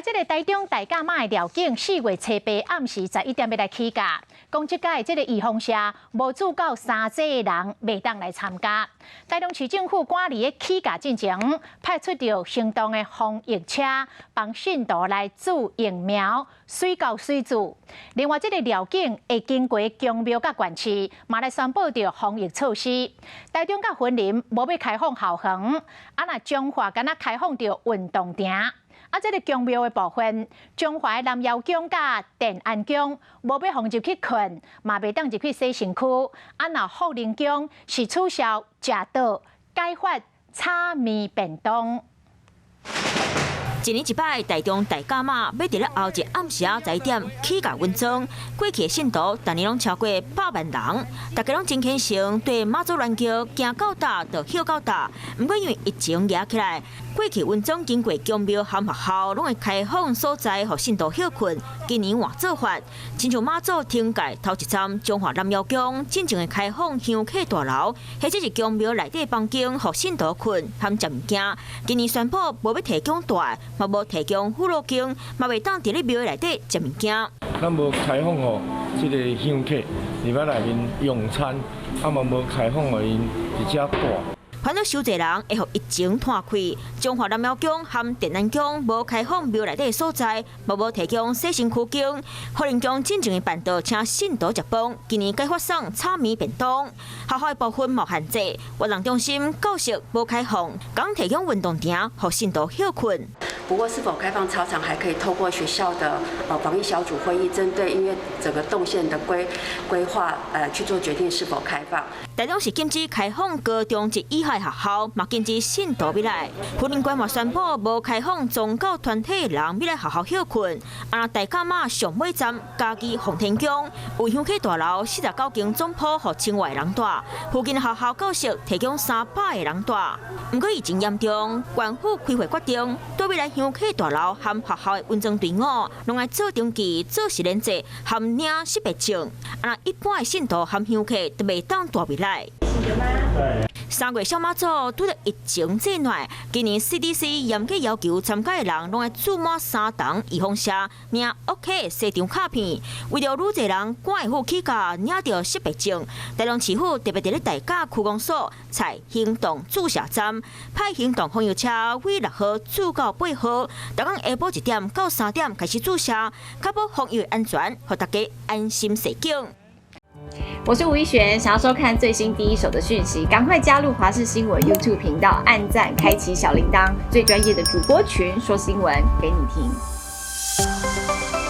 這个台中大甲媽的寮境，4月初八暗時11點欲來起駕。講這擺這个預防射無注夠三劑的人袂當來參加。台中市政府趕佇咧起駕進前，派出著行動的防疫車，幫信徒來注疫苗，隨到隨注。另外，這个寮境會經過宮廟佮縣市，嘛來宣布著防疫措施。台中佮雲林無欲開放校園，啊若彰化敢若開放著運動場。啊，這个宮廟的部分，彰化的南瑤宮佮奠安宮無欲予入去睏，嘛袂當入去洗身軀。啊，若福寧宮是取消食桌，改發炒麵便當。一年一擺，台中大甲媽欲佇咧後日暗時仔11點起駕穩妝，過去的信徒逐年攏超過100萬人，大家攏真虔誠，綴媽祖鑾轎行到佗就歇到佗。毋過因為疫情夯起來，過去穩妝經過宮廟和學校攏會開放所在，予信徒歇睏。今年換做法，親像媽祖停蓋頭一站，彰化南瑤宮進前會開放香客大樓，或者是宮廟內底房間，予信徒睏含食物件。今年宣布無欲提供蹛，嘛無提供腐乳間，嘛袂當佇咧廟內底食物件。咱無開放予這个香客入來內面用餐，啊嘛無開放予𪜶佇遮蹛。反正傷濟人會予疫情拖開，彰化南瑤宮和奠安宮無開放廟內底所在，嘛無提供洗身軀間。福寧宮進前會辦桌請信徒食飯，今年改發送炒麵便當。學校的部分無限制，活動中心教室無開放，共提供運動場予信徒歇睏。不過是否開放操場，還可以透過學校的防疫小組會議，針對因為整個動線的規劃，去做決定是否開放。台中市禁止開放高中及以下學校，嘛禁止信徒入來。雲林縣嘛宣布無開放宗教團體的人入來學校歇睏。啊，大甲媽上尾站嘉義奉天宮有香客大樓49間總鋪，予1000外人蹛。附近學校教室提供300個人蹛。毋過疫情嚴重，縣府開會決定，對欲來香客大樓和學校的穩妝隊伍，攏愛做登記、做實聯制和領識別證。啊，一般的信徒和香客都袂當帶入來。3月小媽祖拄著疫情這亂，今年 CDC 嚴格要求參加的人攏愛注滿三針預防射，領 OK 西張卡片。為著愈濟人趕會赴起駕領著識別證，台中市府特別佇咧大甲區公所設行動注射站，派行動防疫車為6號注到8號，逐工下晡1點到3點開始注射，確保防疫安全，予大家安心踅景。我是吳一璇，想要收看最新第一手的訊息，趕快加入華視新聞 YouTube 頻道，按讚，開啟小鈴鐺，最專業的主播群說新聞給你聽。